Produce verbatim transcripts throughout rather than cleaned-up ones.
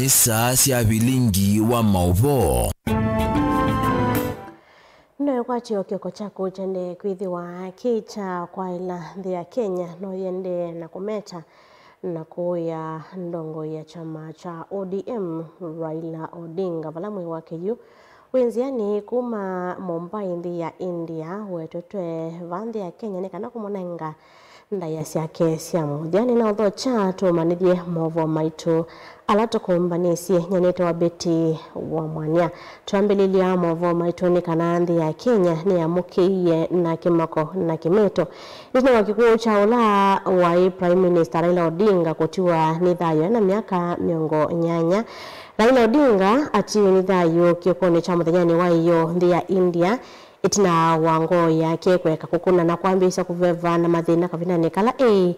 Nĩ saa sya vilingi wa maũvoo. No ĩkwatyo kĩoko kyaku kyendee kwĩthĩwa kĩ kya kwaĩla nthĩ ya Kenya, no yĩendee na kũmeta na kũũya ndongoi ya kyama kya O D M, Raila Odinga, vala mwĩĩ wake yu wĩ nzĩanĩ kuma Mumbai, nthĩ ya India, wetetwe vaa nthĩ ya Kenya nĩ kana kũmũnenga ndaĩa syake sya mũthya. Nĩnaũthokya tũmanyĩthye maũvoo maitũ ala tũkũmbanĩsye. Nyanĩte wa Betty wa Mwania. Twambĩlĩlya maũvoo maitũ nĩ kana nthĩ ya Kenya nĩyamũkĩie na kĩmako na kĩmĩto ĩtina wa kĩkw'ũ kya ũla waĩ Prime Minister Raila Odinga kũtiwa nĩ thayũ ena myaka mĩongo nyanya. Raila Odinga atiwe nĩ thayũ kĩokonĩ kya mũthenyanĩ wa ĩyoo nthĩ ya India, ĩtina wa ngoo yake kũeka kũkũna na kwambĩĩsya kũveva na mathĩna kavindanĩ kala eĩ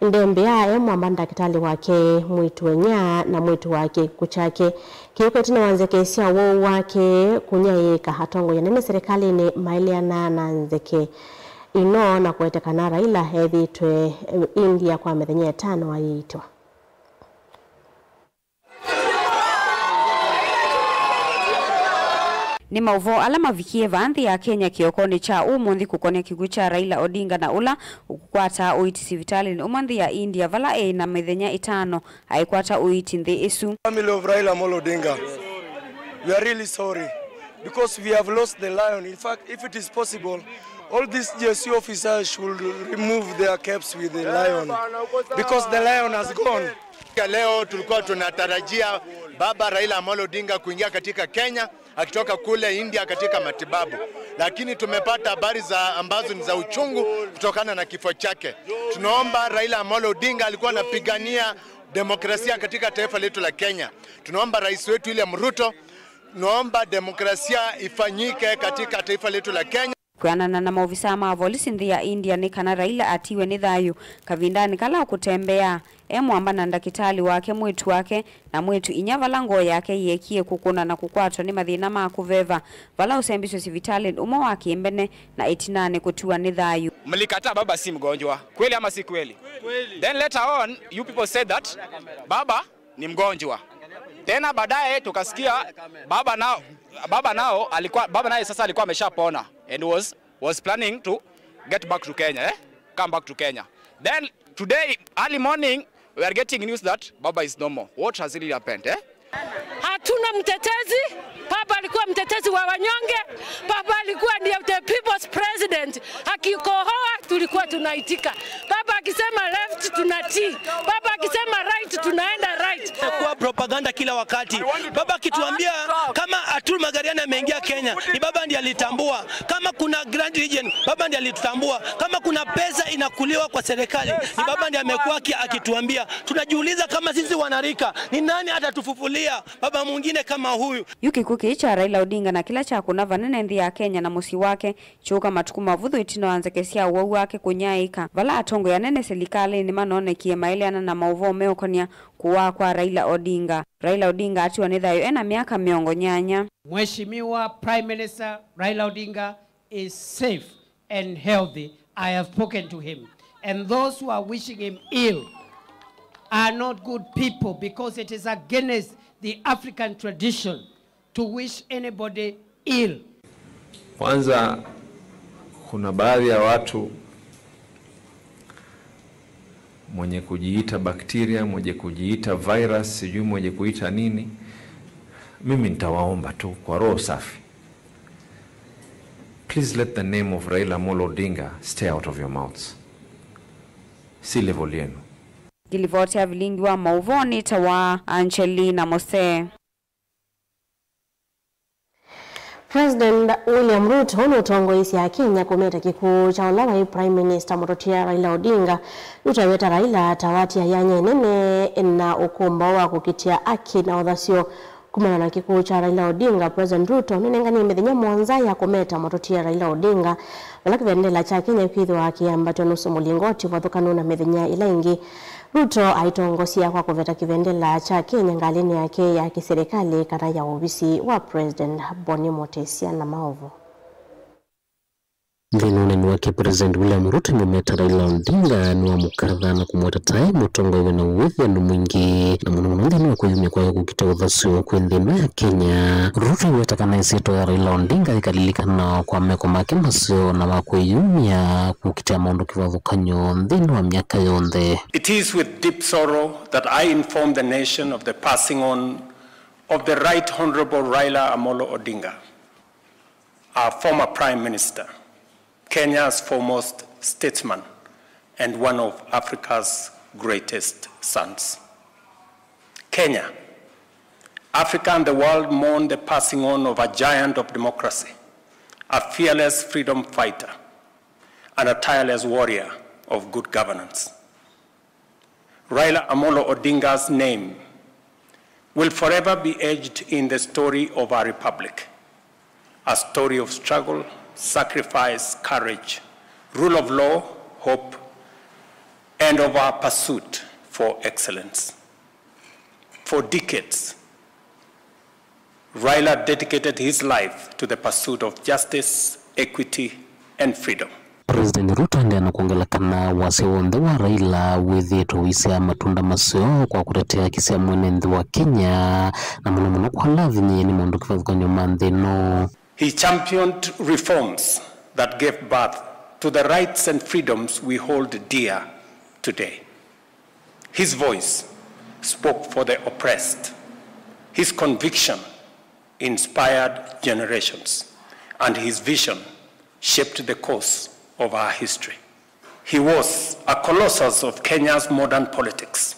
ndembea e mwamba ndakĩtalĩ wake mwĩĩtu-a-inyia na mwĩĩtu wake kĩkw'ũ kyake. Kĩĩko ĩtina wa nzeke sya ũwau wake kũnyaĩĩka, atongoi anene serikalĩnĩ maeleana na nzeke ĩno na kũete kana Raila ethĩĩtwe India kwa mĩthenya ĩtano aiitwa. Nĩ maũvoo ala mavikie vaa nthĩ ya Kenya kĩokonĩ kya ũmũnthĩ kũkonea kĩkw'ũ kya Raila Odinga na ũla ũkũkwataa ũiiti sivitalĩnĩ ũmwe nthĩ ya India, vala eĩ na mĩthenya ĩtano aikwata ũiiti nthĩ ĩsu. Family of Raila Amolo Odinga, we are really sorry because we have lost the lion. In fact, if it is possible, all these G S U officers should remove their caps with the lion because the lion has gone. Leo tulikuwa tunatarajia Baba Raila Amolo Odinga kuingia katika Kenya akitoka kule India katika matibabu, lakini tumepata habari za ambazo ni za uchungu kutokana na kifo chake. Tunaomba, Raila Amolo Odinga alikuwa anapigania demokrasia katika taifa letu la Kenya. Tunaomba rais wetu William Ruto, tunaomba demokrasia ifanyike katika taifa letu la Kenya. Kwĩanana na maovisaa ma volisi nthĩ ya India, nĩ kana Raila atiwe nĩ thayũ kavindanĩ kala ũkũtembeaa e mwamba na ndakĩtalĩ wake, mwĩĩtu wake, na mwĩĩtu-inyia, vala ngoo yake yeekie kũkũna na kũkwatwa nĩ mathĩna ma kũveva, vala ũsembiswe sivitalĩnĩ ũmwe wa kĩmbene na ĩtinanĩ kũtiwa nĩ thayũ. Mlikataa baba si mgonjwa, kweli ama si kweli? Then later on you people said that baba ni mgonjwa. Tena baadaye tukasikia baba nao, baba nao alikuwa, baba naye sasa alikuwa ameshapona and was, was planning to get back to Kenya, eh? Come back to Kenya. Then today early morning we are getting news that baba is normal. What has really happened, eh? Hatuna mtetezi. Baba alikuwa mtetezi wa wanyonge. Baba alikuwa ndiye the people's president. Akikohoa tulikuwa tunaitika. Baba akisema left tunatii. Baba akisema right tunaenda right. Kwa propaganda kila wakati. Baba akituambia kama Arturo Magariani ameingia Kenya, ni baba ndiye alitambua. Kama kuna Grand Region, baba ndiye alitutambua. Kama kuna pesa inakuliwa kwa serikali, ni baba ndiye amekuwa aki-, akituambia. Tunajiuliza kama sisi wanarika, ni nani atatufufulia baba mwingine kama huyu? Yu kĩkw'ũ kĩĩ kya Raila Odinga na kĩla kyakũna vanene nthĩ ya Kenya na mũsyĩ wake kyũka matukũ mavũthũ ĩtina wa nzeke sya ũwau wake kũnyaĩĩka, vala atongoi anene silikalĩnĩ nĩmanoonekie maeleana na maũvoo meũkonĩa kũwaa kwa Raila Odinga. Raila Odinga atiwa nĩ thayũ ena myaka mĩongo nyanya. Mheshimiwa Prime Minister Raila Odinga is safe and healthy. I have spoken to him. And those who are wishing him ill are not good people, because it is against the African tradition to wish anybody ill. Kwanza, kuna baadhi ya watu, mwenye kujiita bakteria, mwenye kujiita virus, sijui mwenye kuita nini, mimi nitawaomba tu kwa roho safi, please let the name of Raila Amolo Odinga stay out of your mouths. Si level yenu. Ngilivoti ya vilingi wa maũvoo nĩtawa Angelina Mose. President William Ruto nũtongoeisye Akenya kũmeta kĩkw'ũ kya ũla waĩ Prime Minister mũtũtia Raila Odinga. Ruto aweta Raila ta watia yanya ĩnene na ũkũmbaũ wa kũkitĩa aki na ũthasyo. Kumana na kĩkw'ũ kya Raila Odinga, President Ruto nĩnenganie mĩthenya mũonza ya kũmeta mũtũtia Raila Odinga, vala kĩvendela kya Kenya kwĩthĩwa kĩyambatw'a nusu mũlingoti ũvathũkanu na mĩthenya ĩla ĩngĩ. Ruto aitongosya kwa kũveta kĩvendela kya Kenya ngalĩnĩ yake ya kĩsilikalĩ kana ya ovisi wa President. Boni Mũtĩsya na maũvoo. Nthĩnĩ wa ũneeni wake, President William Ruto nĩwamũmeta Raila Odinga, nĩwamũkatha na kũmweta ta e mũtongoi wĩna ũĩthĩano mwingĩ, na mũno mũno nthĩnĩ wa kwĩyumya kwake kũkita ũthasyo kwĩ nthĩ ĩno ya Kenya. Ruto nĩwaweta kana ĩsyĩtwa ya Raila Odinga yĩkalilikanwa kwa meko make maseo na ma kwĩyumya kũkitĩa maũndũ kĩvathũkany'o nthĩnĩ wa myaka yonthe. It is with deep sorrow that I inform the nation of the passing on of the Right Honorable Raila Amolo Odinga, our former Prime Minister, Kenya's foremost statesman, and one of Africa's greatest sons. Kenya, Africa and the world mourn the passing on of a giant of democracy, a fearless freedom fighter, and a tireless warrior of good governance. Raila Amolo Odinga's name will forever be etched in the story of our republic, a story of struggle, sacrifice, courage, rule of law, hope, and of our pursuit for excellence. For decades, Raila dedicated his life to the pursuit of justice, equity, and freedom. President Ruto aendeea na kwongela kana wasya w'onthe wa Raila wĩthĩĩtwe ũisyaa matunda maseo kwa kũtetea haki sya mwene nthĩ wa Kenya, na mũno mũno kwa ala avinyĩĩe nĩ maũndũ kĩvathũkany'o ma nthĩ ĩno. He championed reforms that gave birth to the rights and freedoms we hold dear today. His voice spoke for the oppressed. His conviction inspired generations, and his vision shaped the course of our history. He was a colossus of Kenya's modern politics,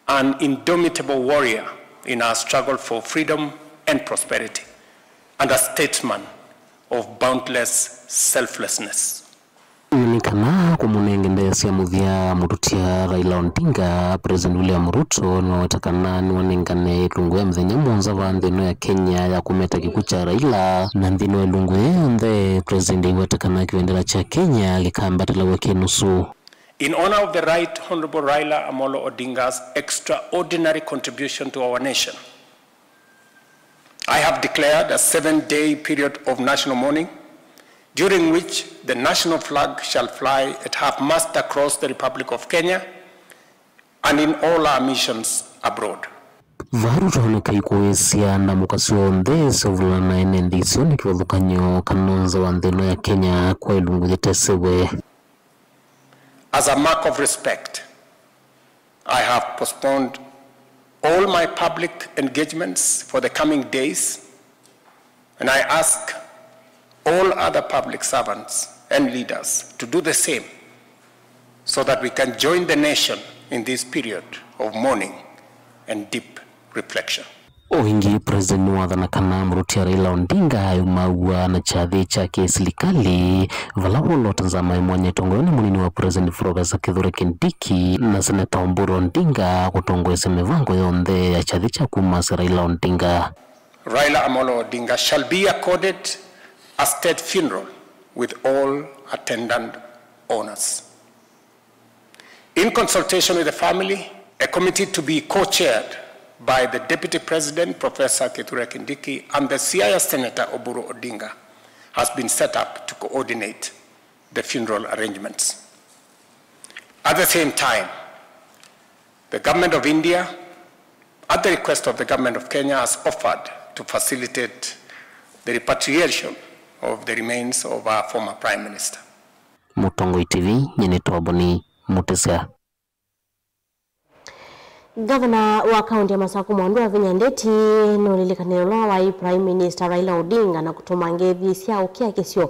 an indomitable warrior in our struggle for freedom and prosperity, and a statesman of boundless selflessness. Nĩ kana kũmũnenge ndaĩa sya mũthya mũtũtia Raila Odinga, President William Ruto nĩwaweta kana nĩwanengane ĩlungu ya mĩthenya mũonza vaa nthĩ ĩno ya Kenya ya kũmeta kĩkw'ũ kya Raila, na nthĩnĩ wa ĩlungu yĩĩ yonthe, President aiweta kana kĩvendera kya Kenya kĩkambatĩlaw'a kĩ nusu. In honor of the Right Honorable Raila Amolo Odinga's extraordinary contribution to our nation, I have declared a seven-day period of national mourning, during which the national flag shall fly at half-mast across the Republic of Kenya and in all our missions abroad. Vaa Ruto oneka aikũĩĩsya ndamũka syonthe syovulana ene nthĩ isio nĩ kĩvathũkany'o kana nza wa nthĩ ĩno ya Kenya kwa ĩlungu yĩtesĩwe. As a mark of respect, I have postponed all my public engagements for the coming days, and I ask all other public servants and leaders to do the same so that we can join the nation in this period of mourning and deep reflection. O ĩngĩ, President nĩwathana kana mũtũtia Raila Odinga ayumaw'a na kyathĩ kya kĩsilikalĩ, vala wolota nzama ya mwanya ĩtongoew'e nĩ mũnini wa President Professor Kithure Kindiki na Senator Oburu Odinga kũtongoesya mĩvango yonthe ya kyathĩ kya kumasya Raila Odinga. Raila Amolo Odinga shall be accorded a state funeral with all attendant honors. In consultation with the family, a committee to be co-chaired by the Deputy President, Professor Kithure Kindiki, and the Siaya Senator Oburu Odinga has been set up to coordinate the funeral arrangements. At the same time, the Government of India, at the request of the Government of Kenya, has offered to facilitate the repatriation of the remains of our former Prime Minister. Mũtongoi T V, nyie nĩtawa Boni Mũtĩsya. Ngavana wa kaũntĩ ya Masakũ Mwandu wa Vinya Ndeti nũlilikanĩe ũla waĩ Prime Minister Raila Odinga na kũtũma ngethi sya ũkiakĩsyo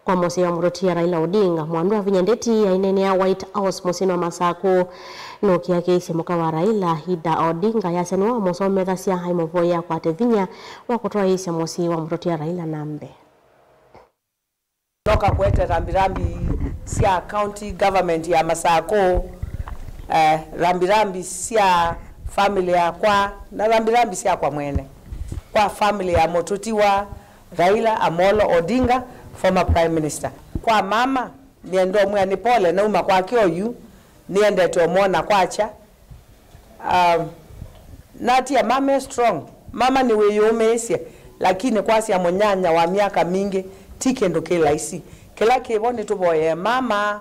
kwa mũsyĩ wa mũtũtia Raila Odinga. Mwandu wa Vinya Ndeti aineenea White House mũsyĩnĩ wa Masakũ nũkiakĩisye mũka wa Raila, Ida Odinga, yasya nĩwe wamũsomethasya aimũvoya akwate vinya wa kũtwaĩĩsya mũsyĩ wa mũtũtia Raila na mbee. Noka kũete rambirambi sya county government ya Masakũ, eh, rambirambi sya family yakwa, na rambirambi syakwa mwene kwa family ya mũtũtiwa Raila Amolo Odinga, former Prime Minister. Kwa mama, nĩenda ũmwĩa nĩ pole, nauma kwake oyu, nĩendete ũmwona kwakya. Um, natia mama e strong. Mama nĩwĩyũmĩĩsye, lakini kwasya mũnyanya wa myaka mingĩ ti kĩndũ kĩ laisi. Kĩla kĩvo nĩtũvoyee mama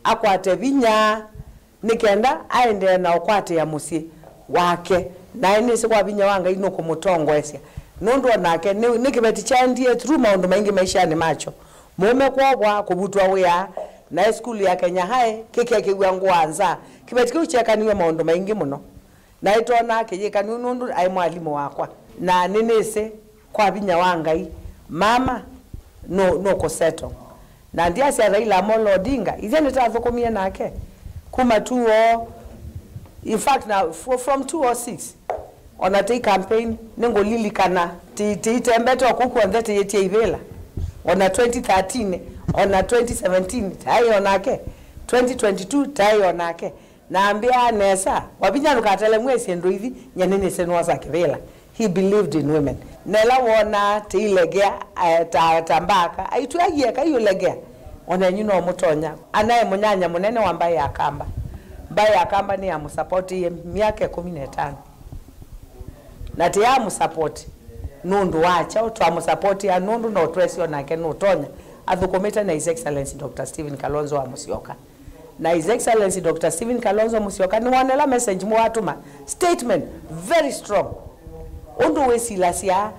akwate vinya nĩ kenda aendee na ũkwatĩa mũsyĩ wake, naĩ nĩsĩ kwa vinya wa Ngai nũkũmũtongoesya, nũndũ o nake nĩ, nĩ kĩveti kyaendie through maũndũ maingĩ maishanĩ makyo. Mũũme kwovwa, kũvutwa wĩa, naĩ sukulu ya Kenya High kĩkekĩw'a ngũa nza. Kĩveti kĩu kyekaniw'e maũndũ maingĩ mũno. Naĩ twonaa kĩyĩkanĩo nũndũ aĩ mwalimũ wakwa. Na nĩnĩsĩ kwa vinya wa Ngai, mama nũ, nũkũsettle. Na ndyasya Raila Amolo Odinga, ithyĩ nĩtathũkũmie nake kuma two oh, in fact, na fro- from two oh six, ona tei campaign, nĩngũlilikana, ti- tiitembete o kũu kw'onthe tĩyĩtie ivĩla, ona twenty thirteen, ona twenty seventeen, taĩ o nake, twenty twenty-two, taĩ o nake. Na ambĩaa nesa, Wavinya ndũkatelemw'e syĩndũ ithi, nyie nĩnĩsĩ nĩwosa kĩvĩla. He believed in women. Na ĩla woonaa tĩilegea, eh, ta, ta mbaka, aitw'e aieka iũlegea. O nenyu no mũtonya. Anaĩ mũnyanya mũnene wa mbaĩ ya Kamba. Mbaĩ ya Kamba nĩyamũsapotiie myaka ĩkũmi na ĩtano. Na tĩyamũsapoti nũndũ wa kyaũ, twamũsapotia nũndũ no twesĩ o nake nũtonya, athũkũmĩte na His Excellency Doctor Stephen Kalonzo wa Musyoka. Na His Excellency Doctor Stephen Kalonzo Musyoka nĩwonela message mũwatũma statement very strong, ũndũ wĩsilasya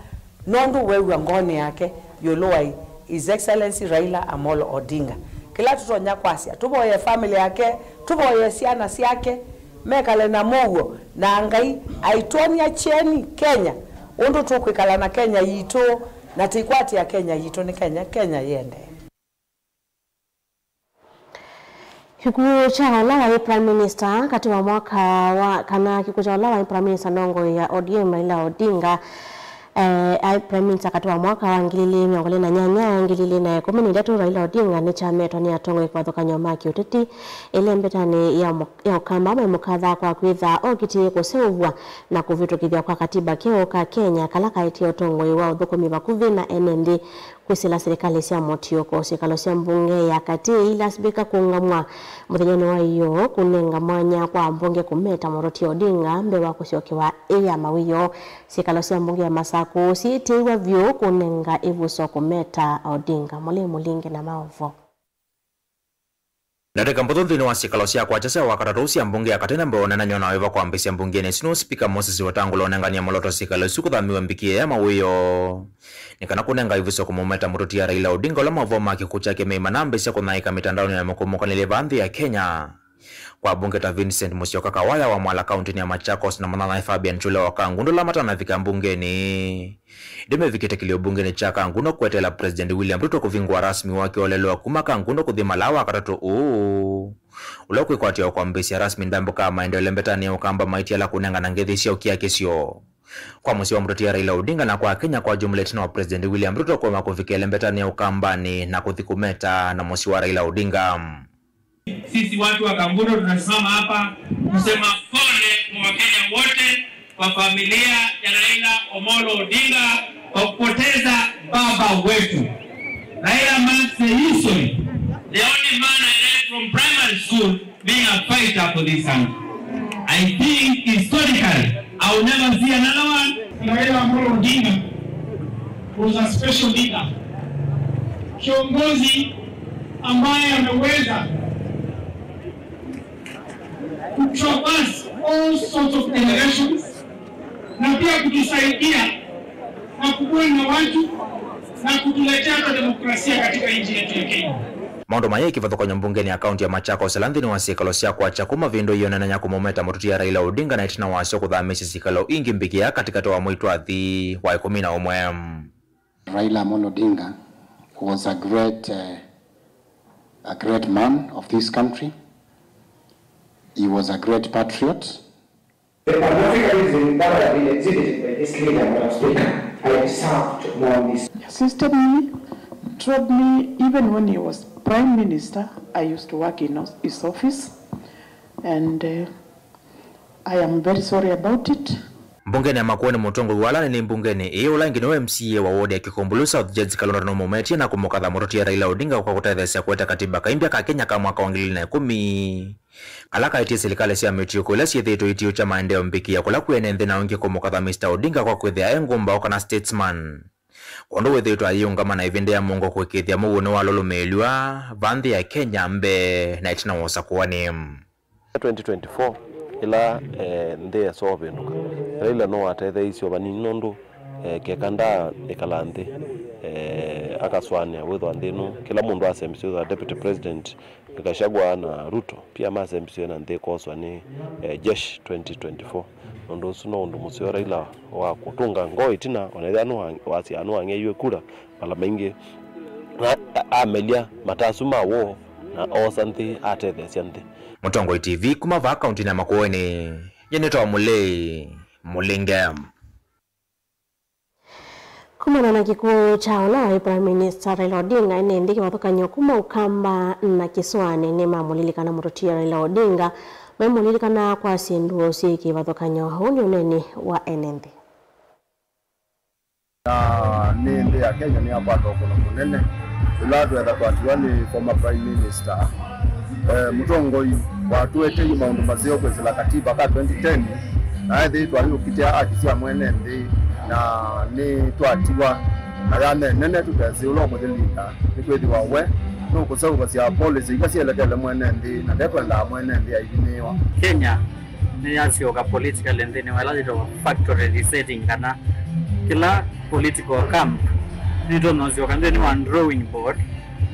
nũndũ weew'a ngoonĩ yake ĩũlũ wa His Excellency Raila Amolo Odinga. Kĩla tũtonya kwasya, tũvoye family yake, tũvoye syana syake, mekale na mũuo, na Ngai aitwony'a kyeni Kenya, ũndũ tũkwĩkala na Kenya yitũ, na tũikwatĩa Kenya yitũ nĩ Kenya, Kenya yĩendee. Kĩkw'ũ kya ũla waĩ Prime Minister katĩ wa mwaka wa, kana kĩkw'ũ kya ũla waĩ Prime Minister ndongoi ya O D M Raila Odinga, eh, aĩ Prime Minister katĩ wa mwaka wa ngili ili mĩongo ĩlĩ na nyanya, ngili ili na ĩkũmi na itatũ, Raila Odinga nĩkyametwa nĩ atongoi kĩvathũkany'o ma kĩũteti ĩlembetanĩ ya mũ- ya Ũkamba maimũkatha kwa kwĩtha okĩtie kũseũvw'a na kũvĩtũkĩthw'a kwa katiba keũ ka Kenya kala kaetie ũtongoi wa ũthũkũmi vakuvĩ na ene nthĩ kwĩsĩla silikalĩ sya mũtiũko. Syĩkalo sya mbunge ya katĩ ilasivĩka kũũngamw'a mũthenyanĩ wa ĩyoo kũnenga mwanya kwa ambunge kũmeta Mũtũti Odinga mbee wa kũsyokewa ĩ ya mawĩoo. Syĩkalo sya mbunge ya Masakũ syĩtĩĩw'a vyũ kũnenga ĩvuso kũmeta Odinga. Mũlei Mũlinge na maũvoo. Ndatĩka mbũthũ nthĩnĩ wa syĩkalo sya kwakya sya Wakatatũ sya mbunge ya katene mbee wa ũneenany'o na wĩva kwambĩĩsya mbungenĩ ĩsu nũũ Spika Moses Wetangula ũnenganie mũloto syĩkalo isu kũthamĩw'a mbikĩa ya mawĩoo nĩ kana kũnenga ĩvuso kũmũmeta mũtũtia Raila Odinga, ũla maũvoo ma kĩkw'ũ kyake meima nambĩĩsya kũnyaĩĩka mĩtandaonĩ ya mũkũmũkanĩlye vaa nthĩ ya Kenya. Kwa ambunge ta Vincent Musyoka Kawaya wa Mwala kaũntĩnĩ ya Machakos na mũnyanyae Fabian Chule wa Kangundo ala matanavika mbungenĩ. Ĩndĩ mevikĩte kĩlĩo mbungenĩ kya Kangundo kweteela President William Ruto kũvingũa rasmi wake wa ũlelwa kuma Kangundo kũthi Malaa Wakatatũ ũũ, ũla ũkwĩkwatya o kwambĩĩsya rasmi ndambũka ya maendeeo lembetanĩ ya Ũkamba maitiala kũnengana ngĩthĩ sya ũkiakĩsyo. Kwa mũsyĩ wa mũtũtia Raila Odinga na kwa Kenya kwa jumla, ĩtina wa President William Ruto kũema kũvika lembetanĩ ya Ũkambanĩ na kũthi kũmeta na mũsyĩ wa Raila Odinga. Sisi watu wa Kangundo tunasimama hapa kusema pole kwa Wakenya wote kwa familia ya Raila Omolo Odinga kwa kupoteza baba wetu. Raila marks the history. The only man I read from primary school being a fighter for this country. I think historically, I will never see another one. Raila Amolo Odinga was a special leader. Kiongozi ambaye ameweza kutraverse all sorts of generations na pia kutusaidia na kubuni na watu na kutuletea hata demokrasia katika nchi yetu ya Kenya. Maũndũ mayĩ kĩvathũkany'o mbungenĩ ya kaũntĩ ya Machakos, ĩla nthĩnĩ wa syĩkalo sya kwakya kuma vĩndũ ĩonananya kũmũmeta mũtũtia Raila Odinga na ĩtina wasyo kũthamĩĩsya syĩkalo ingĩ mbikĩa katĩkatĩ wa mwei twa athi wa ĩkũmi na ũmwe. Raila Amolo Odinga was a great, uh, a great man of this country. He was a great patriot. The Pan-Africanism that had been exhibited by this leader, Madam Speaker, I deserved more on this. He assisted me, told me, even when he was Prime Minister, I used to work in os- his office, and, uh, I am very sorry about it. Mbungenĩ ya Makueni, mũtongoi wa ala nĩ mbungenĩ ĩĩ, ũla ĩngĩ nĩwe M C A wa ward ya Kikumbulu South, George Kalonda, nũmũmetie na kũmũkatha mũtũtia Raila Odinga kwa kũtetheesya kũete katiba kaimbya ka Kenya ka mwaka wa ngili ili na ĩkũmi. Kala kaetie silikalĩ sya mĩtiũko ila syĩthĩĩtwe itiũkya maendeeo mbikĩa kũla kwĩ ene nthĩ na ũngĩ kũmũkatha Mister Odinga kwa kwĩthĩa e ngũmbaũ kana statesman. Ũndũ wĩthĩĩtwe ayĩũngama na ĩvinda ya mũongo kũĩkĩĩthya mũuo nĩwalũlũmĩĩlw'a va nthĩ ya Kenya mbee na ĩtina wa ũsakũani. Twenty twenty-four, ĩla, eh, nthĩ yesa ũvĩndũka, Raila nũwatetheeisye o vanini nũndũ, eh, keka ndaaĩkala nthĩ, eh, akasũanĩa wĩthwa nthĩ ĩno, kĩla mũndũ asembisye wĩthwa deputy president, Gachagua na Ruto pia masembisye na nthĩ ĩkoswa nĩ, eh, jeshi twenty twenty-four. Ũndũ ũsu no ũndũ mũseo Raila wa kũtũnga ngoo ĩtina, ona ethĩwa nũwa-, wasyaa nũwang'eiwe kura mala maingĩ, na a-, amelya mata asu ma woo, na oosa nthĩ, atetheesya nthĩ. Mũtongoi T V kuma vaa kauntinĩ ya Makueni, nyie nĩtawa Mũlei Mũlinge. Kumana na kĩkw'ũ kya ũla waĩ Prime Minister Raila Odinga ene nthĩ kĩvathũkany'o kuma Ũkamba na kĩsũanĩ, nĩmamũlilikana mũtũtie Raila Odinga, maimũlilikana kwa syĩndũ syĩ kĩvathũkany'o. Ũũ nĩ ũneeni wa ene nthĩ. Na nĩ nthĩ ya Kenya nĩyakwata ũkũno mũnene, ĩla twetha twatiwa nĩ former Prime Minister, eh, mũtongoi watũeteie maũndũ maseo kwĩsĩla katiba ka twenty ten, na ethĩĩtwe ayũkitĩa haki sya mwene nthĩ, na nĩtwatiwa na yame nene tũtesĩ ũla ũkũthilinda, nĩkwĩthĩwa we nũkũseũvasya policy ila syelekele mwene nthĩ, na ndekwendaa mwene nthĩ aivinĩĩwa. Kenya nĩyasyoka politically nthĩnĩ wa ĩla yĩtawa factory resetting, kana kĩla political camp nĩtonya ũsyoka nthĩnĩ wa drawing board,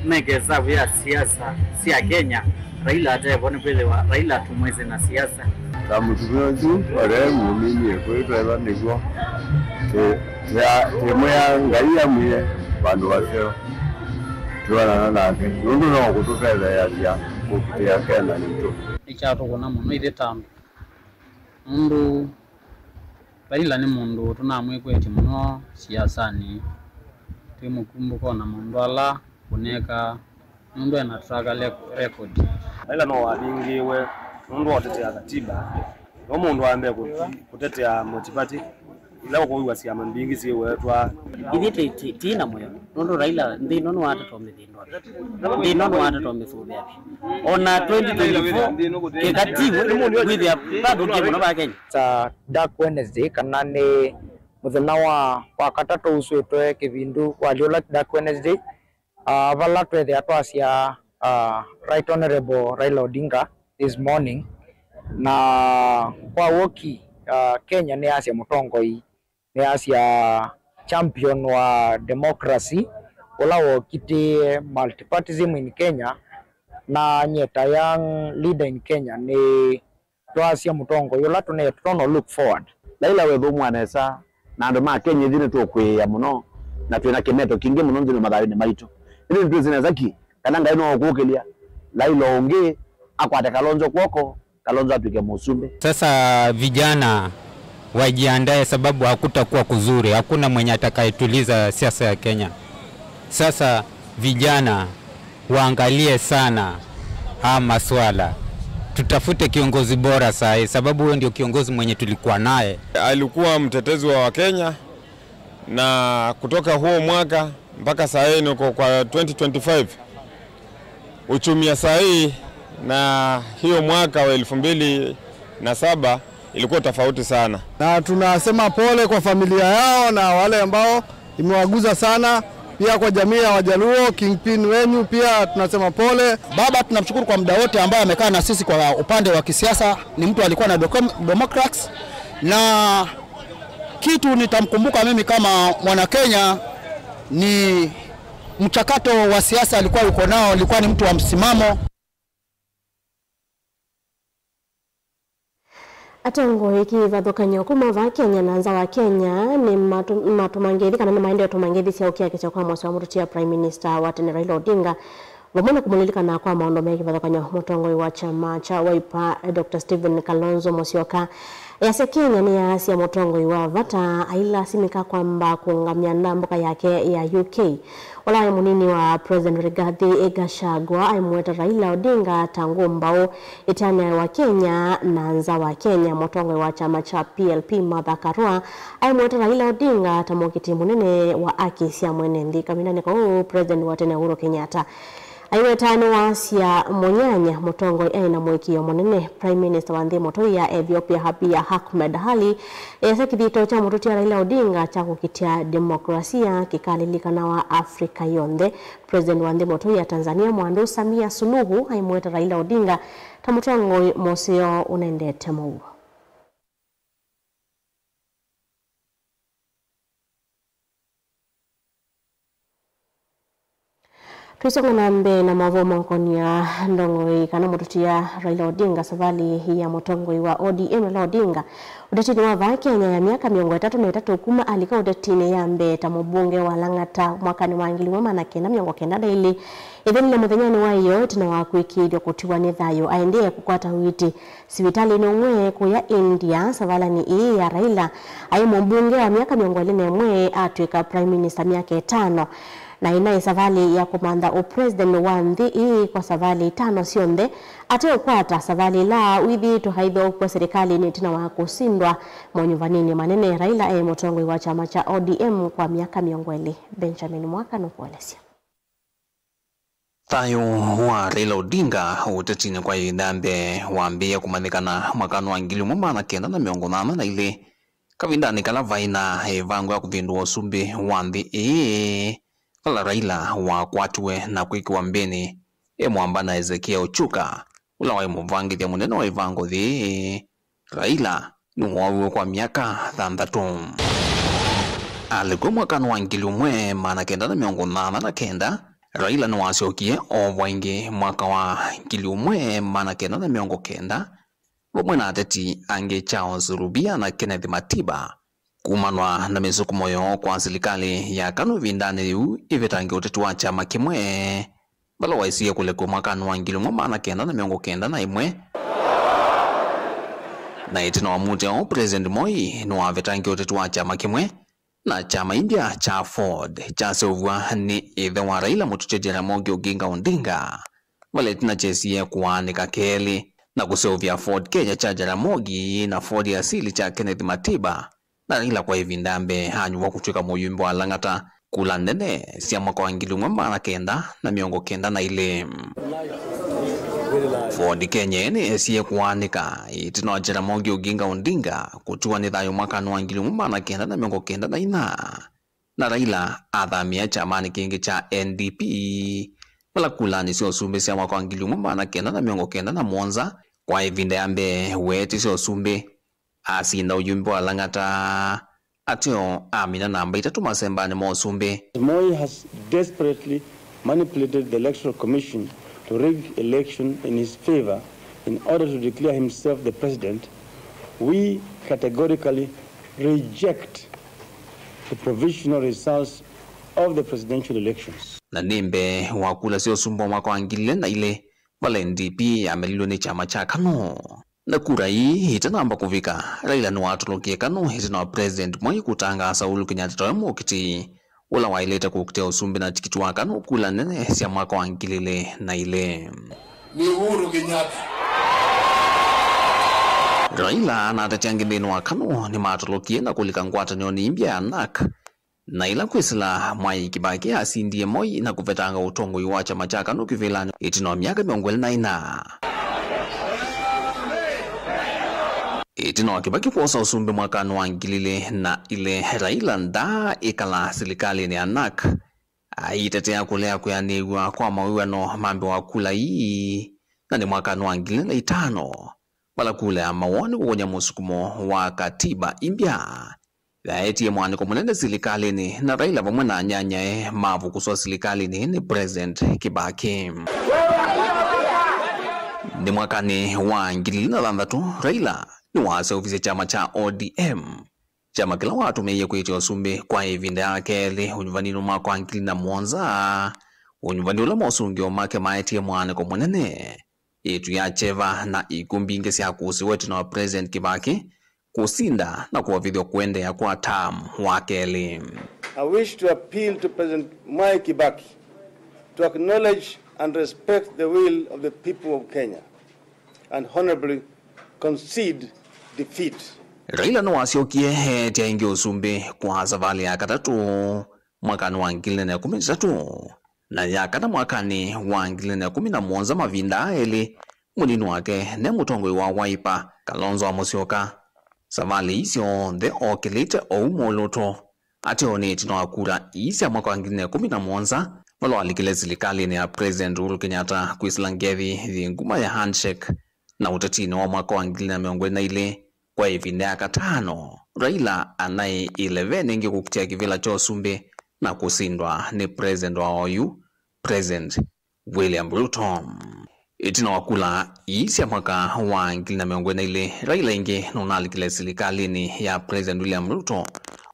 meke ĩsavu ya siasa sya Kenya. Raila atevo nĩkwĩthĩwa Raila tũmwĩsĩ na siasa. Ta mũtumĩa ũsu ũle mũminie kwĩtwetha nĩkw'o tĩ-, tĩa-, tĩmwĩa Ngai amwie vandũ vaseo twĩonana nake, nũndũ no kũtũtetheeasya kũkitĩa Kenya yitũ. Nĩkyatũkũna mũno ithyĩ ta andũ, nũndũ Raila nĩ mũndũ tũnamwĩkwetye mũno siasanĩ, twĩmũkumbũka o na maũndũ ala ũneekaa, nũndũ ena track rec-, record. Raila no wavingĩĩwe nũndũ wa ũtetea katiba. No mũndũ aambĩe kũ-, kũtetea multiparty, ĩla ũkũw'a syama mbingĩ syĩwetwa. Ithyĩ tĩ, tĩ, tĩ na mũyo, nũndũ Raila nthĩ ĩno nĩwatata ũmĩthĩndwa. Nthĩ ĩno nĩwatata ũmĩsũvĩa vyũ. O na twenty twenty-four, kĩkativu, wĩthĩa vathũkie mũno va Kenya. Ta Dark Wednesday, kana nĩ mũthenya wa, wa katatũ uswĩtwe kĩvindu, walyũla Dark Wednesday, ah, vala twethĩa twasya, ah, Right Honorable Raila Odinga this morning. Na kwa w'oki, ah, Kenya nĩyasya mũtongoi, nĩyasya champion wa democracy, ũla wokitĩe multipartism in Kenya, na nyie ta young leader in Kenya, nĩ twasya mũtongoi ũla tũne-, tũtono look forward. Laila wĩthũmũa nesa na andũ ma Kenya, ithyĩ nĩtũkwĩĩa mũno na twĩ na kĩmeto kingĩ mũno nthĩnĩ mathayũnĩ maitũ. Ĩndĩ nĩtwĩsĩ nesa ki kana Ngai no ũkũkĩlya Laila ũngĩ akwate Kalonzo kw'oko, Kalonzo atw'ĩke mũsumbĩ. Sasa vijana wajiandae, sababu hakutakuwa kuzuri, hakuna mwenye atakayetuliza siasa ya Kenya. Sasa vijana waangalie sana haya maswala. Tutafute kiongozi bora saa hii, sababu huyo ndio kiongozi mwenye tulikuwa naye. Alikuwa mtetezi wa Wakenya, na kutoka huo mwaka mpaka saa hii niko kwa twenty twenty-five, uchumi ya saa hii na hiyo mwaka wa elfu mbili na saba ilikuwa tofauti sana. Na tunasema pole kwa familia yao na wale ambao imewaguza sana. Pia kwa jamii ya Wajaluo, kingpin wenyu pia tunasema pole. Baba, tunamshukuru kwa muda wote ambaye amekaa na sisi kwa upande wa kisiasa. Ni mtu alikuwa na dokom-, democrats, na kitu nitamkumbuka mimi kama mwana Kenya ni mchakato wa siasa alikuwa yuko nao, alikuwa ni mtu wa msimamo. Atongoi kĩvathũkany'o kuma vaa Kenya na nza wa Kenya nĩmatũ-, matũmangĩthi kana nĩmaendee ũtũmangĩthi sya ũkiakisya kwa mwasya wa mũtũtia Prime Minister wa tene Raila Odinga, vamwe na kũmũlilikana kwa maũndũ me kĩvathũkany'o mũtongoi wa kyama kya Wiper, Doctor Stephen Kalonzo Musyoka. Easya Kenya nĩyaasya mũtongoi wa vata ailasimĩka kwamba kũũngamya ndambũka yake ya U K. Ũla waĩ mũnini wa President Rigathi Gachagua aimũweta Raila Odinga ta ngũmbaũ ĩteanĩae wa Kenya na nza wa Kenya. Mũtongoi wa kyama kya P L P Martha Karua aimũweta Raila Odinga ta mũkiti mũnene wa aki sya mwene nthĩ. Kavindanĩ kau, President wa tene Uhuru Kenyatta Aiweta nĩwasya mũnyanya mũtongoi aĩ na mũĩkĩĩo mũnene. Prime Minister wa nthĩ mũtũi ya Ethiopia Abiy Ahmed Ali easya kĩthito kya mũtũtia Raila Odinga kya kũkitĩa demokrasia kĩkalilikanawa Africa yonthe. President wa nthĩ mũtũi ya Tanzania mwandu Samia Suluhu aimweta Raila Odinga ta mũtongoi mũseo ũnendete mũuo. Tũisonga na mbee na maũvoo maũkonia ndongoi kana mũtũtia Raila Odinga, savalĩ ya mũtongoi wa O D M Raila Odinga ũtetinĩ wa vaa Kenya ya myaka mĩongo ĩtatũ na ĩtatũ kuma alika ũtetinĩ ya mbee ta mũmbunge wa Lang'ata mwakanĩ wa ngili ĩmwe maana kenda mĩongo kenda na ilĩ. Ĩthenile mũthenyanĩ wa ĩyoo ĩtina wa kũĩkĩĩthw'a kũtiwa nĩ thayũ aendee kũkwata ũiiti sivitalĩnĩ ũmwe kũya India. Savalĩnĩ ĩĩ ya Raila aĩ mũmbunge wa myaka mĩongo ĩlĩ na ĩmwe atw'ĩka Prime Minister myaka ĩtano, na ĩnaĩ savalĩ ya kũmantha ũpresident wa nthĩ ĩĩ kwa savalĩ itano syonthe, ateũkwata savalĩ ĩla wĩthĩĩtwe aithaũkw'a serikalĩnĩ ĩtina wa kũsindwa monyuvaninĩ manene. Raila e mũtongoi wa kyama kya O D M kwa myaka mĩongo ĩlĩ. Benjamin Mwaka nũkũelesya. Thayũ wa Raila Odinga ũtetinĩ kwa ĩvinda ya mbee wambĩĩe kũmanyĩkana mwakanĩ wa ngili ĩmwe maana kenda na mĩongo nyanya na ilĩ, kavindanĩ kala vaĩ na ĩvango ya kũvĩndũa ũsumbĩ wa nthĩ ĩĩ, vala Raila wakwatiwe na kwĩkĩwa mbĩnĩ e mwamba na Ezekiel Chuka, ũla waĩ mũvangĩthya mũnene wa ĩvango yĩĩ. Raila nĩwooviwe kwa myaka thanthatũ. Alikw'a mwakanĩ wa ngili ĩmwe maana kenda na mĩongo nyanya na kenda, Raila nĩwasyokie oovwa ĩngĩ mwaka wa ngili ĩmwe maana kenda na mĩongo kenda, vamwe na ateti angĩ Charles Rubia na Kenneth Matiba, kumanwa na mĩsukumo yoo kwa silikalĩ ya KANU ĩvindanĩ yĩu ĩvetange ũteti wa kyama kĩmwe. Vala waisye kũlekw'a mwakanĩ wa ngili ĩmwe maana kenda na mĩongo kenda na ĩmwe. Na ĩtina wa mũtĩ ũũ, President Moi nĩwavetangie ũteti wa kyama kĩmwe, na kyama imbya kya Ford kyaseũvw'a nĩ ĩthe wa Raila, mũtũtya Jaramogi Oginga Odinga, vala ĩtina kyesie kũaanĩka kelĩ na kũseũvya Ford Kenya kya Jaramogi na Ford Asili kya Kenneth Matiba. Na Raila kwa ĩvinda ya mbee anyuwa kũtw'ĩka mũyumbe wa Lang'ata kula nene sya mwaka wa ngili ĩmwe maana kenda na mĩongo kenda na ilĩ. Ford Kenya nĩyesie kũaanĩka ĩtina wa Jaramogi Oginga Odinga kũtiwa nĩ thayũ mwakanĩ wa ngili ĩmwe maana kenda na mĩongo kenda na inya, na Raila athamĩa kyamanĩ kĩngĩ kya N D P, vala kulanĩ sya ũsumbĩ sya mwaka wa ngili ĩmwe maana kenda na mĩongo kenda na mũonza, kwa ĩvinda ya mbee weetĩsye ũsumbĩ. Asinda ũyumbe wa Lang'ata ateo amina namba itatũ masembanĩ ma ũsumbĩ. Moi has desperately manipulated the Electoral Commission to rig election in his favor in order to declare himself the president. We categorically reject the provisional results of the presidential elections. Na nĩ mbee wa kula sya ũsumbĩ wa mwaka wa ngili ilĩ na ilĩ, vala N D P yamelilwe nĩ kyama kya KANU. Na kura ii itanamba kũvika, Raila nĩwatũlũkie KANU ĩtina wa President Moi kũtangaasa Uhuru Kenyatta tawe mũkiti ũla waĩlĩte kũkitĩa ũsumbĩ na tikiti wa KANU kula nene sya mwaka wa ngili ilĩ na ilĩ. Ni Uhuru Kenyatta. Raila na ateti angĩ nthĩnĩ wa KANU nĩmatũlũkie na kũlika ngwatanĩonĩ imbya ya NARC, na ĩla kwĩsĩla Mwai Kibaki asindie Moi na kũvetanga ũtongoi wa kyama kya KANU kĩvĩlanĩ ĩtina wa myaka mĩongo ĩlĩ na ĩna. Ĩtina wa Kibaki kwosa ũsumbĩ mwakanĩ wa ngili ilĩ na ilĩ, Raila ndaaĩkala silikalĩnĩ ya NARC, aitetea kũlea kwĩanĩw'a kwa mawĩw'ano ma mbee wa kula ii, na nĩ mwakanĩ wa ngili ilĩ na itano, vala kula ya mawoni kũkony'a mũsukumo wa katiba imbya yaetie mwanĩko mũnene silikalĩnĩ, na Raila vamwe na anyanyae mavukuswa silikalĩnĩ nĩ President Kibaki. Nĩ mwakanĩ wa ngili ilĩ na thanthatũ, Raila nĩwaseũvisye kyama kya O D M, kyama kĩla watũmĩie kwĩtya ũsumbĩ kwa ĩvinda ya kelĩ ũnyuvaninĩ mwaka wa ngili na mũonza, ũnyuvani ũla mosũngĩo make maetie mwanĩko mũnene. Ĩtu ya kyeva na ikw'ũ mbingĩ sya kũsĩwa ĩtina wa President Kibaki kũsinda na kũovĩthw'a kũendeea kwa term wa kelĩ. I wish to appeal to President Mwai Kibaki to acknowledge and respect the will of the people of Kenya and honorably concede defeat. Raila nĩwasyokie eetya ĩngĩ ũsumbĩ kwa savalĩ ya katatũ mwakanĩ wa ngili ilĩ na ĩkũmi na itatũ. Na ya kana mwakanĩ wa ngili na kũmi na mũonza, mavinda aa elĩ, mũnini wake ne mũtongoi wa Wiper, Kalonzo wa Musyoka. Savalĩ ii syonthe okĩlĩte oou mwolooto ateo nĩ ĩtina wa kura ii sya mwaka wa ngili na kũmi na mũonza, vala walikile silikalĩnĩ ya President Uhuru Kenyatta kwĩsĩla ngethi yĩ nguma ya handshake, na ũtetinĩ wa mwaka wa ngili na mĩongo ĩlĩ na ilĩ, kwa ĩvinda ya katano, Raila anaĩ ĩleveni ĩngĩ kũkitĩa kĩvĩla kya ũsumbĩ na kũsindwa nĩ President wa oyu, President William Ruto. Ĩtina wa kula ii sya mwaka wa ngili na mĩongo ĩlĩ na ilĩ, Raila ĩngĩ nũnalikile silikalĩnĩ ya President William Ruto,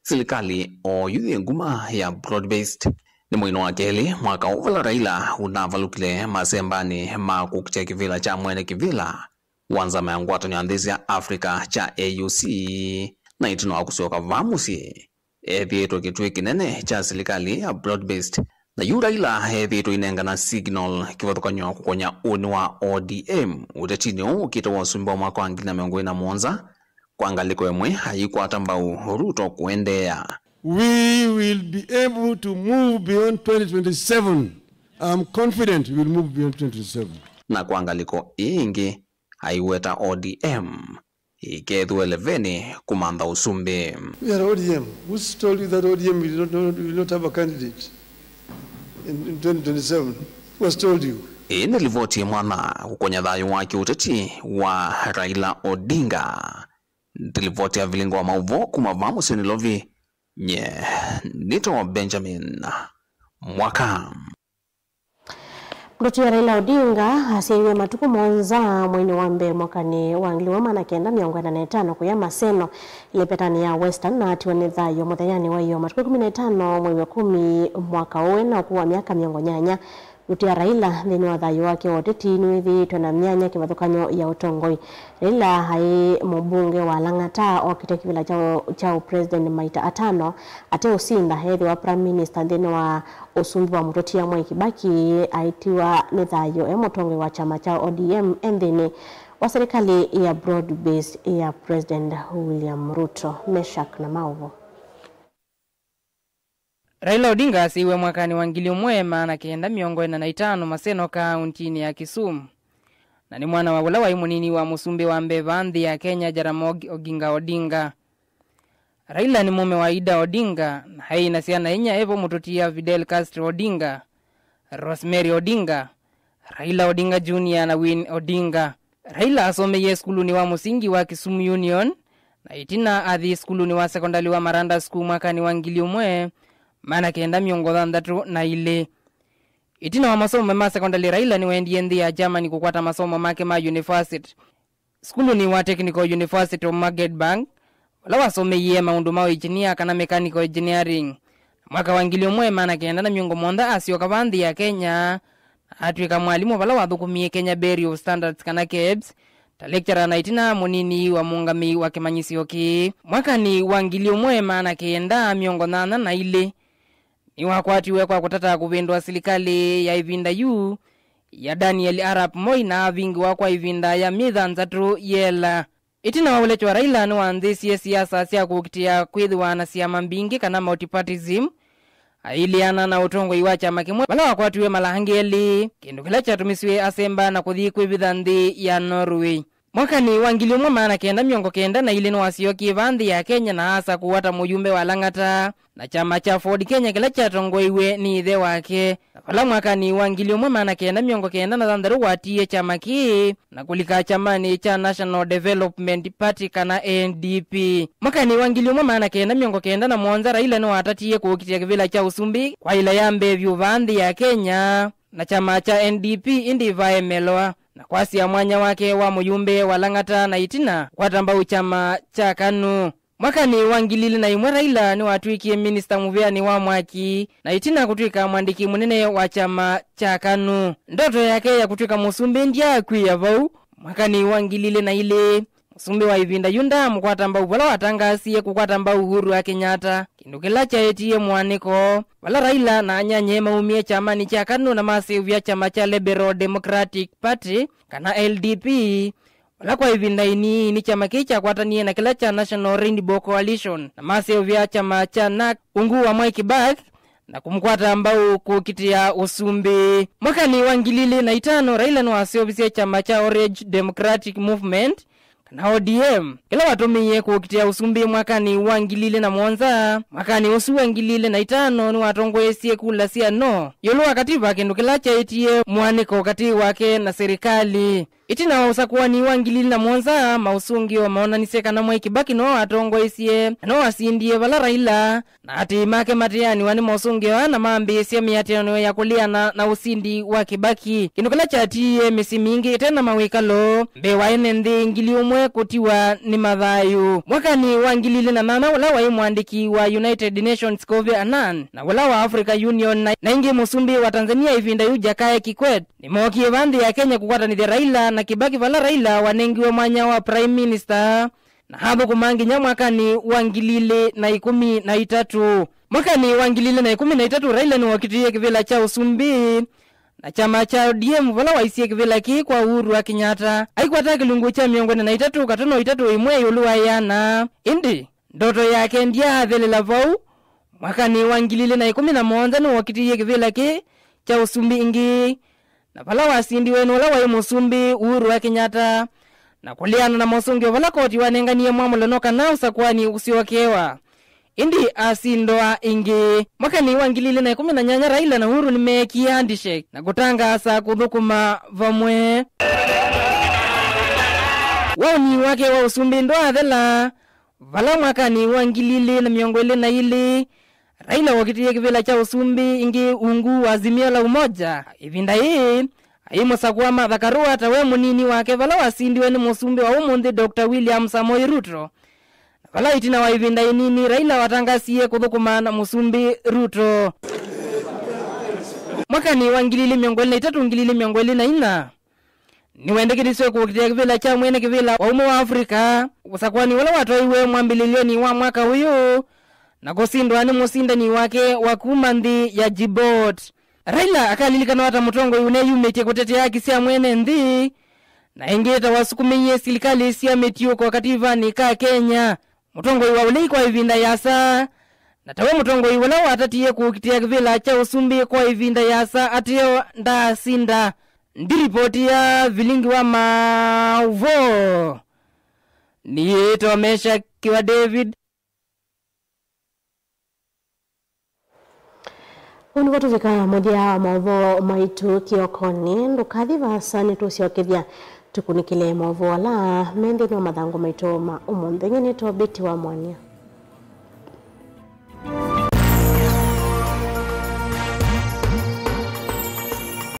silikalĩ oyu yĩ nguma ya broad-based. Nĩ mweinĩ wa kelĩ mwaka ũũ vala Raila ũnavalũkile masembanĩ ma kũkitĩa kĩvĩla kya mwene kĩvĩla wa nzama ya ngwatanĩo ya nthĩ sya Africa kya A U C, na ĩtina wa kũsyoka vaa mũsyĩ, ethĩĩtwe kĩtuĩ kĩnene kya silikalĩ ya broad-based. Na yu Raila ethĩĩtwe ainengana signal kĩvathũkany'o kũkonya ũnĩ wa O D M ũtetinĩ ũũ ũkĩte wa ũsumbĩ wa mwaka wa ngili na mĩongo ĩlĩ na mũonza. Kwa ngalĩko ĩmwe, aikwata mbau Ruto kũendeea. We will be able to move beyond twenty twenty-seven. I'm confident we will move beyond twenty twenty-seven. Na kwa ngalĩko ĩĩ ĩngĩ, aiweta O D M ĩkethĩwe ĩleveni kũmantha ũsumbĩ. We are O D M. Who's told you that O D M will not, not, will not have a candidate in, in twenty twenty-seven? Who has told you? Ĩĩ nĩ livoti ĩmwe na kũkonya thayũ wa kĩũteti wa Raila Odinga. Nĩ livoti ya vilingo wa maũvoo kuma vaa mũsyĩ Nairobi. Nye nĩtawa Benjamin Mwaka. Mũtũtia Raila Odinga asyaiwe matukũ mũonza mweinĩ wa mbee mwakanĩ wa ngili ĩmwe maana kenda mĩongo ĩna na ĩtano kũya Maseno, ĩlepetanĩ ya Western, na atiwa nĩ thayũ mũthenyanĩ wa ĩyo matukũ ĩkũmi na ĩtano mwei wa ĩkũmi mwaka ũũ, ena ũkũũ wa myaka mĩongo nyanya. Mũtũtia Raila nthĩnĩ wa thayũ wake wa ũteti nĩwĩthĩĩtwe na myanya kĩvathũkany'o ya ũtongoi. Raila aĩ mũmbunge wa Lang'ata okĩte kĩvĩla kya, kya ũpresident maita atano ate ũsinda ethĩwa prime minister nthĩnĩ wa ũsumbĩ wa mũtũtia Mwai Kibaki, aitiwa nĩ thayũ e mũtongoi wa kyama kya O D M e nthĩnĩ wa serikali ya broad based ya President William Ruto. Meshack na Maũvũ. Raila Odinga asyaiwe mwakanĩ wa ngili ĩmwe maana kenda mĩongo ĩna na ĩtano Maseno kauntinĩ ya Kisumu, na nĩ mwana wa ũla waĩ mũnini wa mũsumbĩ wa mbee vaa nthĩ ya Kenya, Jaramogi Oginga Odinga. Raila nĩ mũme wa Ida Odinga, na aĩ na syana inya, evo mũtũtia Fidel Castro Odinga, Rosemary Odinga, Raila Odinga Junior na Winnie Odinga. Raila asomeie sukulunĩ wa mũsingi wa Kisumu Union, na ĩtina athi sukulunĩ wa sekondalĩ wa Maranda School mwakanĩ wa ngili ĩmwe maana kenda mĩongo thanthatũ na ilĩ. Ĩtina wa masomo ma sekondalĩ, Raila nĩwaendie nthĩ ya Germany kũkwata masomo make ma university sukulunĩ wa Technical University of Magdeburg, vala wasomeie maũndũ ma ũenginia kana mechanical engineering. Na mwaka wa ngili ĩmwe maana kenda na mĩongo mũonza asyoka vaa nthĩ ya Kenya, na atw'ĩka mwalimũ vala wathũkũmie Kenya Bureau of Standards kana KEBS, ta lecturer na ĩtina mũnini wa mũũngamĩi wa kĩmanyĩsyo kĩĩ. Mwakanĩ wa ngili ĩmwe maana kenda mĩongo nyanya na ilĩ, nĩwakwatiwe kwa kũtata kũvĩndũa silikalĩ ya ĩvinda yu ya Daniel Arap Moi na avingĩwa kwa ĩvinda ya myei thanthatũ yĩela. Ĩtina wa ũlekywa, Raila nĩwanzĩĩsye siasa sya kũkitĩa kwĩthĩwa na syama mbingĩ kana multipartism, ailĩana na ũtongoi wa kyama kĩmwe vala wakwatiwe mala angĩ elĩ, kĩndũ kĩla kyatũmĩsw'e asemba na kũthi kwĩvitha nthĩ ya Norway. Mwakanĩ wa ngili ĩmwe maana kenda mĩongo kenda na ilĩ nĩwasyokie vaa nthĩ ya Kenya na aasa kũw'a ta mũyumbe wa Lang'ata na kyama kya Ford Kenya kĩla kyatongoeiw'e nĩ ĩthe wake. Na vala mwakanĩ wa ngili ĩmwe maana kenda mĩongo kenda na thanthatũ watiie kyama kĩĩ na kũlika kyamanĩ kya National Development Party kana N D P. Mwakanĩ wa ngili ĩmwe maana kenda mĩongo kenda na mũonza, Raila nĩwatatie kũkitĩa kĩvĩla kya ũsumbĩ kwa ĩla ya mbee vyũ vaa nthĩ ya Kenya na kyama kya N D P, ĩndĩ vaemelwa na kwasya mwanya wake wa mũyumbe wa Lang'ata na ĩtina kwata mbau kyama kya KANU. Mwakanĩ wa ngili ilĩ na ĩmwe, Raila nĩwatw'ĩkie minista mũvĩanĩ wa mwaki na ĩtina kũtw'ĩka mwandĩki mũnene wa kyama kya KANU. Ndoto yake ya kũtw'ĩka mũsumbĩ ndyaakw'ĩĩa vau. Mwakanĩ wa ngili ilĩ na ilĩ, mũsumbĩ wa ĩvinda yu ndaamũkwata mbau vala watangaasie kũkwata mbau Uhuru wa Kenyatta, kĩndũ kĩla kyaetie mũanĩko vala Raila na anyany'e maumie kyamanĩ kya KANU na maseũvya kyama kya Liberal Democratic Party, kana L D P, vala kwa ĩvinda ĩnini kyama kĩĩ kyakwatanie na kĩla kya National Rainbow Coalition na maseũvya kyama kya NARC ungu wa Mwai Kibaki, na kũmũkwata mbau kũkitĩa ũsumbĩ. Mwakanĩ wa ngili ilĩ na itano, Raila nĩwaseũvisye kyama kya Orange Democratic Movement, kana O D M, kĩla watũmĩie kũkitĩa ũsumbĩ mwakanĩ wa ngili ilĩ na mũonza. Mwakanĩ ũsu wa ngili ilĩ na itano nĩwatongoesye kula sya no ĩũlũ wa kativa, kĩndũ kĩla kyaĩtie mũanĩko katĩ wake na serikali. Ĩtina wa ũsakũani wa ngili ilĩ na mũonza, maũsũngĩo maonanisye kana Mwai Kibaki no atongoesye na no asindie vala Raila na atĩĩ make mateanĩwa nĩ mosũngĩo aa na mambĩĩsya mĩatĩanĩo ya kũleana na ũsindi wa Kibaki, kĩndũ kĩla kyatiie mĩsyĩ mingĩ ĩte na mawĩkalo mbee wa ene nthĩ ngili ũmwe kũtiwa nĩ mathayũ. Mwakanĩ wa ngili ilĩ na nyanya, ũla waĩ mũandĩki wa United Nations Kofi Annan na ũla wa Africa Union na, na ĩngĩ mũsumbĩ wa Tanzania ĩvinda yĩu Jakaya Kikwete nĩmookie vaa nthĩ ya Kenya kũkwatanĩthya Raila na Kibaki, vala Raila wanengiwe mwanya wa Prime Minister na athũkũma nginya mwakanĩ wa ngili ilĩ na ĩkũmi na itatũ. Mwakanĩ wa ngili ilĩ na ĩkũmi na itatũ, Raila nĩwokitĩie kĩvĩla kya ũsumbĩ na kyama kya O D M, vala waisye kĩvĩla kĩĩ kwa Uhuru wa Kenyatta. Aikwata kĩlungu kya mĩongo ĩna na itatũ katono itatũ ĩmwe ĩũlũ wa ĩana. Ĩndĩ ndoto yake ndyaathelela vau. Mwakanĩ wa ngili ilĩ na ĩkũmi na mũonza nĩwokitĩie kĩvĩla kĩĩ kya ũsumbĩ ĩngĩ, na vala wasindiwe nĩ ũla waĩ mũsumbĩ Uhuru wa Kenyatta, na kũleana na mosũngĩo vala koti wanenganie mwamũlo no kana ũsakũani ũsyokewa, ĩndĩ asindwa ĩngĩ. Mwakanĩ wa ngili ilĩ na ĩkũmi na nyanya, Raila na Uhuru nĩmeekie handshake na kũtangaasa kũthũkũma vamwe. Waũni wake wa ũsumbĩ ndwaathela, vala mwakanĩ wa ngili ilĩ na mĩongo ĩlĩ na ilĩ, Raila wokitĩie kĩvĩla kya ũsumbĩ ĩngĩ ungu wa Azimio la Umoja. Ĩvinda yĩĩ, aĩ mũsakũa Martha Karua ta we mũnini wake, vala wasindiwe nĩ mũsumbĩ wa ũmũnthĩ, Doctor William Samoei Ruto. Na vala ĩtina wa ĩvinda ĩnini, Raila watangasie kũthũkũma na mũsumbĩ Ruto. Mwakanĩ wa ngili ilĩ mĩongo ĩlĩ na itatũ, ngili ilĩ mĩongo ĩlĩ na inya, nĩwendekethisye kũkitĩa kĩvĩla kya mwene kĩvĩla wa ũmwe wa Africa, ũsakũani ũla watwaiwe mwambĩlĩlyonĩ wa mwaka ũyũ, na kũsindwa nĩ mũsindani wake wa kuma nthĩ ya Djibouti. Raila akalilikanwa ta mũtongoi ũneyumĩtye kũtetea haki sya mwene nthĩ, na ĩngĩ ta wasukumĩie silikalĩ sya mĩtiũko kativanĩ ka Kenya. Mũtongoi wa ũlei kwa ĩvinda yasa, na tawe mũtongoi ũla watatie kũkitĩa kĩvĩla kya ũsumbĩ kwa ĩvinda yasa ateo ndaasinda. Ndi ripoti ya vilingi wa maũvoo, nĩyĩtwa Mesha Kiwa David. Ũu nĩvo tũvika mũthya wa maũvoo maitũ kĩokonĩ. Ndũkathi vaasa, nĩtũsyokethya tũkunĩkĩle maũvoo ala me nthĩnĩ wa mathangũ maitũ ma ũmũnthĩ. Nyie nĩtwa Betty wa Mwania.